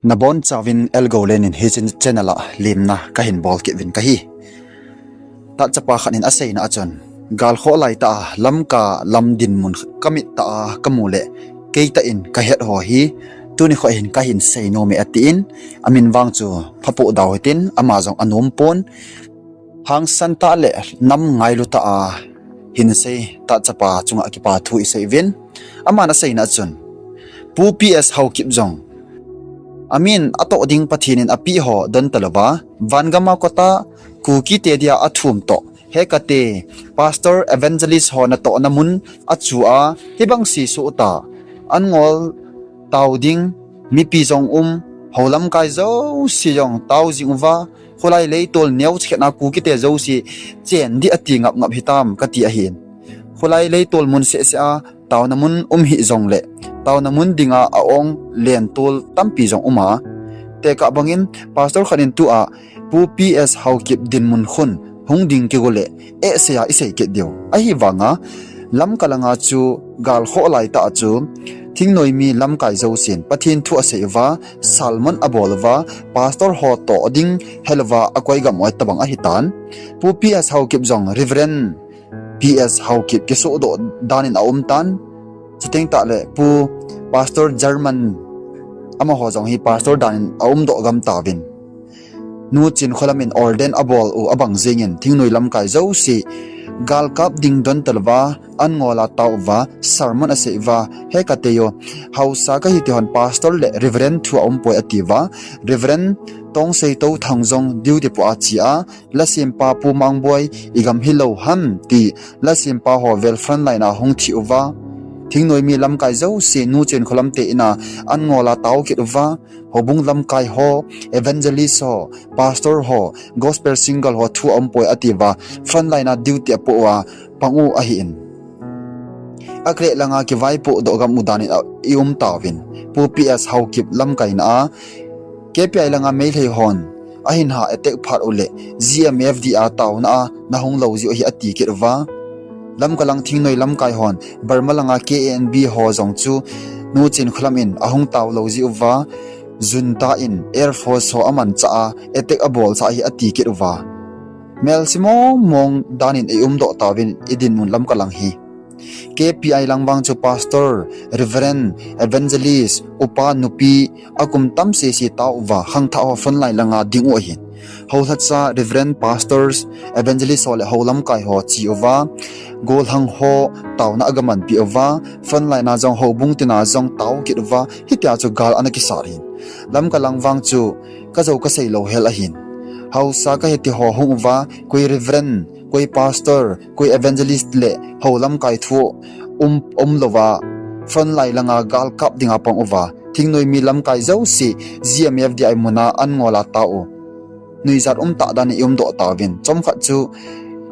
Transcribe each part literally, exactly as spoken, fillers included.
Nabonchauvin Elgolen in hiche channel a lemna kahin bol kit uvin kahi. Tahchapa khat in aseina a chun, gal khoh laitah a Lamka lam dinmun kamit tah a kamu leh, keitah in kahet ho hi, tuni kho hin kahin seinom e atin, amin vang chu Phapoh Dau hitin, ama jong anompon, hangsan tah leh nam ngailu tah a hinsei tahchapa chunga kipa thu isei uvin. Aman aseina a chun, Pu P S Haokip jong, amin atoh ding Pathen in apeh ho donta louva, vangam a kotah Kukite dia athum toh, Hekate, Pastor Evangelist ho natohna mun achu a, hibang sesoh tah, an ngol tao ding mipi jong um, hou lamkai jouse jong tao jing uva, kholai leitol neocha khat a Kukite jouse chen ding ati ngap ngap hitam kati ahin. Kholai leitol mun seh seh a taona mun um hih jongleh, taona mun dinga a-ong lentol tampi jong um a, tekah bangin Pastor khat in tua Pu P S Haokip dinmun khun hung ding kigo leh, eh, seia isei kit diu. Ahivanga, Lamka langa chu gal khoh laitah a chu, thingnoimi lamkai jousen Pathen thu asei uva, sermon abol uva, Pastor ho toh ding helouva akoi gam u ahitabang ahitan. Pu P S Haokip jong Reverend P S Haokip kisohdoh danin aumtan. Chuteng tahleh Pu Pastor German, amaho jong hi Pastor danin aumdoh gam tauvin. Nu Chinkholam in ordain abol u abang jengin thingnoi lamkai jouse galkap ding donta louva, an ngol a tao uva, sermon asei uva, Hekate o, haosa kahi ti hon Pastor le Reverend thu aumpoi atiuva, Reverend Tongsei Touthang jong duty poh a che a, lasempa Pu Mangboi igam hilou ham ti, lasempa ho vel frontline a hung thi uva, thingnoimi lamkai jouse Nu Chinkholam te in a an ngol a tao kit uva, houbung lamkai ho, evangelist ho, pastor ho, gospel singer ho thu aumpoi atiuva, frontline a duty apoh uva pang u ahin. Akreh langa kivaipoh doh gam u danin ium tauvin, Pu P S Haokip lamkaina a, K P I langa Meitei hon ahin ha attack phat uleh, G M F D a taona a nahung lou jiu ahi ati kit uva, Lamka lang thingnoi lamkai hon Burma langa K N B ho jong chu Nu Chinkholam in ahung tao lou jiuva, junta in Air Force ho amanchah a attack abolsah ahi ati kit uva, melse mong mong danin iumdoh tauvin idinmun Lamka lang hi. K P I lang vang chu pastor, reverend, evangelist, upa, nupi, akum tam sese tao uva, khangthah ho frontline langa ding u ahin. Houlhatcha, reverend, pastors, evangelist ho le hou lamkai ho che uva, golhang ho taona agamanpi uva, frontline a jong houbung tina jong tao kit uva, hitia chu gal ana kisat ahin. Lamka lang vang chu kajou kasei lou hel ahin. Haosa kahi ti ho hung uva, koi reverend, koi pastor, koi evangelist le hou lamkai thu um, umlouva, frontline langa galkap dinga pang uva, thingnoimi lamkai jouse, G M F D I muna an ngol a tao u, nuijat umtah danin iumdoh tauvin, chomkhat chu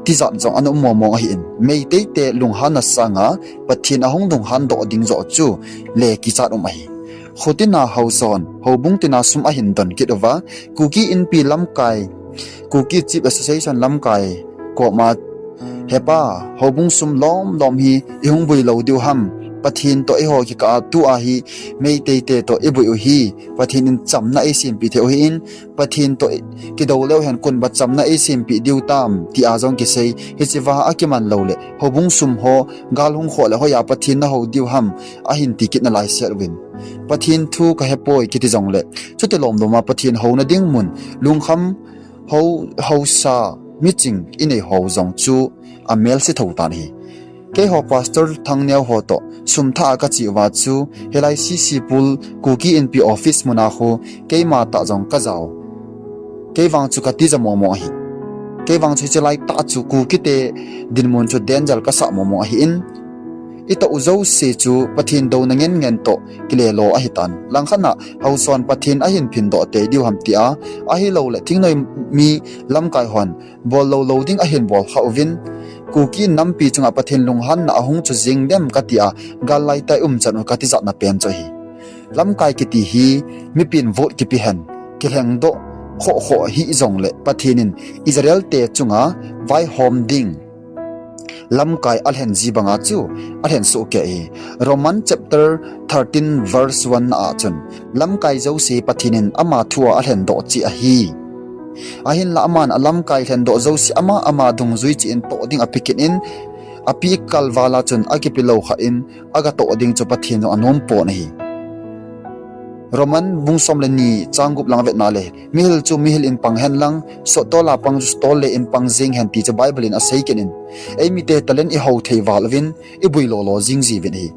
tijat jong ana um mong mong ahin. Meitei te lunghanna sanga Pathen ahung lunghandoh ding joh chu le kichat um ahi. Khotina haosa hon houbung tina sum ahin don kit uva, Kuki Inpi lamkai, Kuki Chief Association lamkai koma, Hepa, houbung sum lom lom hi ihung bui lou diu ham? Pathen toh eiho kikah a tua hi Meitei te toh ibui u hi, Pathen in chamna eisempeh thei u ahin, Pathen toh kidou leu hen konba chamna eisempeh diu tam, tia jong kisei. Hichea akiman louleh houbung sum ho gal hung khoh leh hoiya Pathen nahou diu ham, ahin ti kit nalai sel uvin, Pathen thu kahepoi kiti jongleh, chuti lom lom a Pathen houna ding mun, lungkham, hou, haosa, miching inei ho jong chu amelse thou tan ahi. Keiho Pastor Thangneo ho toh sum thah a kache uva chu, hilai C C Pul Kuki Inpi office muna khu keima tah jong kajao. Kei vang chu katija mong mong ahi. Kei vang chu hiche laitah chu Kukite dinmun chu danger kasah mong mong ahin, itoh u jouse chu Pathen douna ngen ngen toh kilelo ahitan. Langkhat a haosa hon Pathen ahin phindoh tei diu ham tia, ahilouleh thingnoi mi lamkai hon bol lou lou ding ahin bol kha uvin, Kuki nampi chunga Pathen lunghanna ahung chu jing dem katia, gal laitah a umchan u katijatna pen chu ahi. Lamkai kiti hi mipin vote kipe hen, kilhengdoh khoh khoh hih jongleh Pathen in Israel te chunga vaihom ding, lamkai alhen ji banga chu alhen soh kei ahi. Roman chapter thirteen verse one a chun, lamkai jouse Pathen in ama thua alhen doh cheh ahi. Ahinla aman alamkai lhen doh jouse ama ama dungjui cheh in toh ding ape kit in, api kalval a chun akipe lou khat in aga toh ding chu Pathen jong anom pon ahi. Roman bung som le ni chang gup lang vetna le, mihil chu mihil in pang hen lang, sotol a pang chu sotol le in pang jing hen ti chu Bible in asei kit in, eimite talent ihou thei val uvin, ibui lolo jing jiuvin ahi.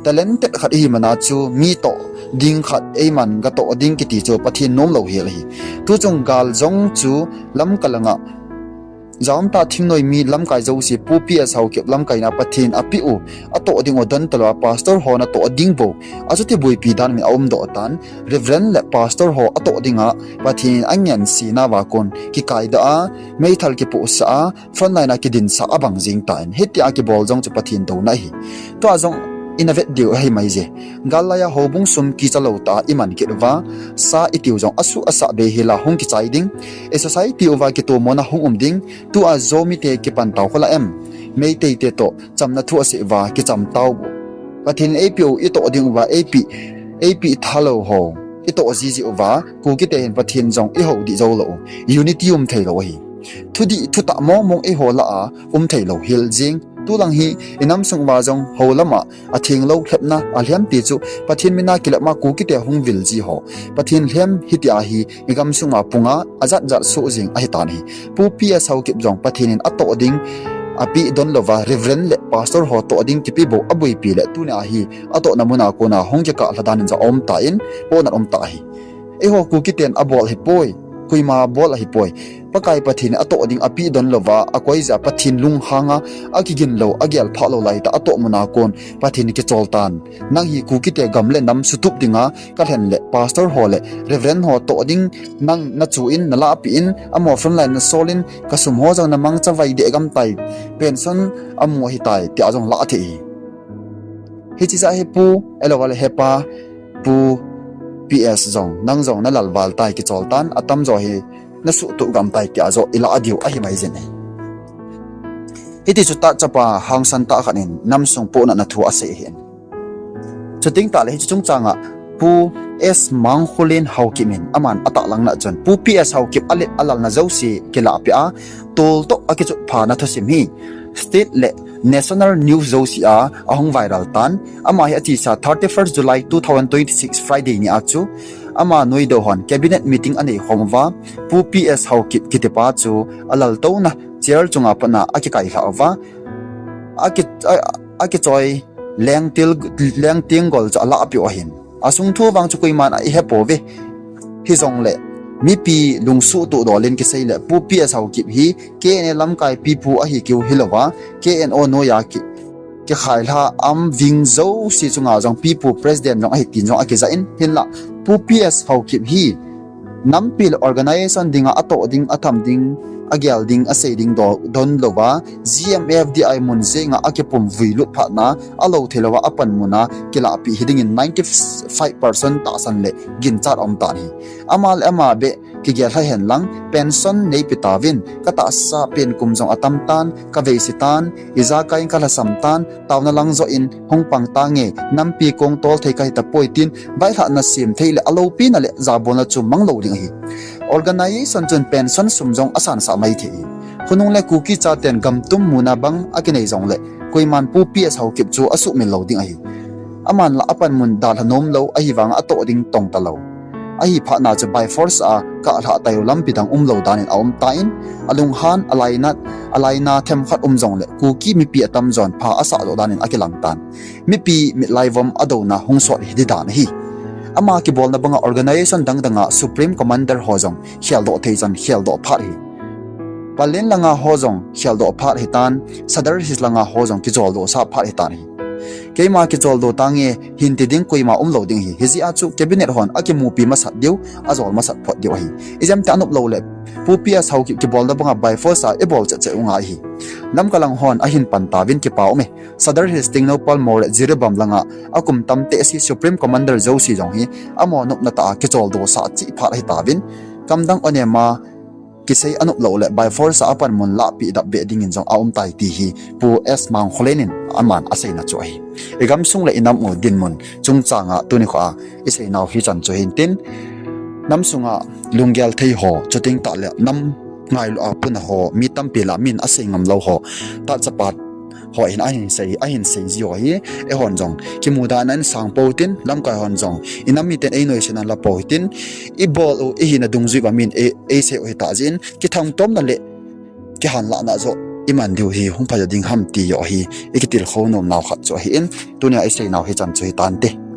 Talent tet khat ihi mana chu mi toh ding khat eiman ga toh ding kiti chu Pathen nom lou hel ahi. Tu chung gal jong chu lamkai langa Jaumtah thingnoi mi lamkai jouse Pu P S Haokip lamkaina Pathen apeh u, atoh ding u don talou a pastor ho natoh ding bou, achuti boipi dan min aumdoh tan, Reverend le pastor ho atoh dinga Pathen in angense nauva kon kikaidoh a, meithal kipohsah a, frontline a kidinsah abang jing tan, hitia kibol jong chu Pathen douna ahi. Tua jong ina vet diu ahi maije. Gal laiya houbung sum kicha lou tah a iman kit uva, sa itiu jong asuh asah bei hela hung kichai ding, i society uva kitomona hung um ding, tua Zomite kipan tao kho la em? Meiteite toh chamna thu asei uva kicham tao bou. Pathen in eipeh u itoh ding uva eipeh, eipeh thalou ho itoh jiji uva, Kukite hin Pathen jong ihou dih joulou u, unity um theilou ahi. Thudih thutah mongmong eiho lah a um theilou hel jing. Tulang hi inam sung uva jong hou lama athenglou lhepna alhem ti chu Pathen mina kilep ma Kukite hung vil ji ho, Pathen lhem hitia hi igamsung ma punga ajat jat soh jing ahitan ahi. Pu P S Haokip jong Pathen in atoh ding apeh don louva, Reverend le pastor ho toh ding kipe bou aboipi le tunia hi atohna muna kona hung kikah lha dan in jong aum tan, pohnat um tah ahi. Eiho Kukiten abol ahipoi, koima bol ahipoi. Pakai Pathen in atoh ding apeh don louva, akoi jeh a Pathen lunghanga akigin lou, agel phah lou laitah atoh muna kon Pathen in kichol tan, nang hi Kukite gam le nam sutup dinga kalhen le pastor ho le Reverend ho toh ding nang nachu in, nalahpeh in, amaho frontline nasol in, kasum ho jong namangcha vai deh gam tai, pension amu ahitai, tia jong lah thei ahi. Hiche jeh a hi Pu, ahiloule hepa, Pu P S jong, nang jong nalal val tai kichol tan, atamjo hi nasuhtuh gam tai tia joh ilah diu ahi maijin ahi. Hiti chu tah chapa hangsan tah khat in namsung pohnatna thu asei ahin. Chuteng tahle hiche chungchanga Pu S Mangkholen Haokip in aman atahlangna chun Pu P S Haokip alet alalna jouse kilahpeh a, toltoh akichutphana thusim hi state le national news jouse a ahung viral tan. Ama hi achesa thirty-first July two thousand twenty-six Friday nia chu ama nuidou hon cabinet meeting aneikhom uva, Pu P S Haokip kitipa chu alaltouna chair chunga patna akikailhah uva, aki, a, akichoi lengtil, lengtenggol chu alahpeh u ahin. Asung thu vang chu koiman a ihepouve. Hijongle mipi lungsuhtoh dol in kisei le Pu P S Haokip hi K N A lamkai pipu ahi keu hilouva, K N O noiya ki, kikhailha am ving jouse chunga jong pipu president jong ahi tin jong akijah in, hinla Pu P S Haokip hi nampi le organization dinga atoh ding, atham ding, agel ding, asei ding do, don louva, G M F D I mun jenga akipum vuilut phatna, alou theilouva apanmuna kilahpeh hidingin ninety-five percent tahsan le ginchat aum tan ahi. Ama le ama beh kigel lha henlang, pension neipe tauvin, katahsa pen kum jong atam tan, kaveise tan, ijakai in kalhasam tan, taona lang joh in hung pang tange, nampi kong tol thei kahitapoi tin, vailhahna sem thei le aloupina le jabolna chu manglou ding ahi. Organization chun pension sum jong asansah mai thei ahi. Khonung le Kuki chaten gamtum muna bang akinei jongle, koiman Pu P S Haokip chu asuhmil lou ding ahi. Aman la apanmun dalha nomlou ahivanga atoh ding tong talou. Ahiphatna chu by force a kahlhah taiu lampi dang umlou danin aum tan, alunghan, alainat, alaina themkhat um jongle Kuki mipi atamjon pha asahdoh danin akilang tan. Mipi mitlaivom adouna hung sot hidi dan ahi. Ama kibolna banga organization dangdanga Supreme Commander ho jong kheldoh thei chan kheldoh phat ahi. Pallel langa ho jong kheldoh phat ahitan, Sadar Hills langa ho jong kijoldohsah phat ahitan ahi. Keima kijoldo tange hin ti ding koima umlou ding ahi. Hijeh a chu cabinet hon akimupi masat diu, ajol masat phot diu ahi. Ijemtia anop loule Pu P S Haokip kibolna banga by force a ibol chetchet u ngai ahi. Lamka lang hon ahin pan tauvin kipa ume. Sadar Hills, Tengnoupal, Moreh, Jiribam langa akum tamtehse Supreme Commander jouse jong hi amaho nopna tah a kijoldohsah cheh phat ahitauvin, kamdang onema kisei anop lou le by force a apanmun lahpeh dap beh dingin jong aum tai ti hi Pu S Mangkholen in aman aseina chu ahi. I gamsung le i nam u dinmun chungchang a tuni kho a i seinau hichan chu hintin, nam sunga lunggel thei ho, chuteng tah le nam ngailu a puna ho, mi tampi lah a min asei ngam lou ho, tah chapa ho hin ahin sei, ahin sei ji ho hi, eihon jong kimudahna in sang pou hitin, lamkai hon jong i nam miten ei noise nan la pou hitin, i bol u, i hina dungjui uva min ei, ei sei u hitah jeh in, kithangtomna le kihanlahna joh i man diu hi hung pha jo ding ham ti joh hi i kitilkhou nomnau khat chu ahin, tunia i seinau hichan chu hitante.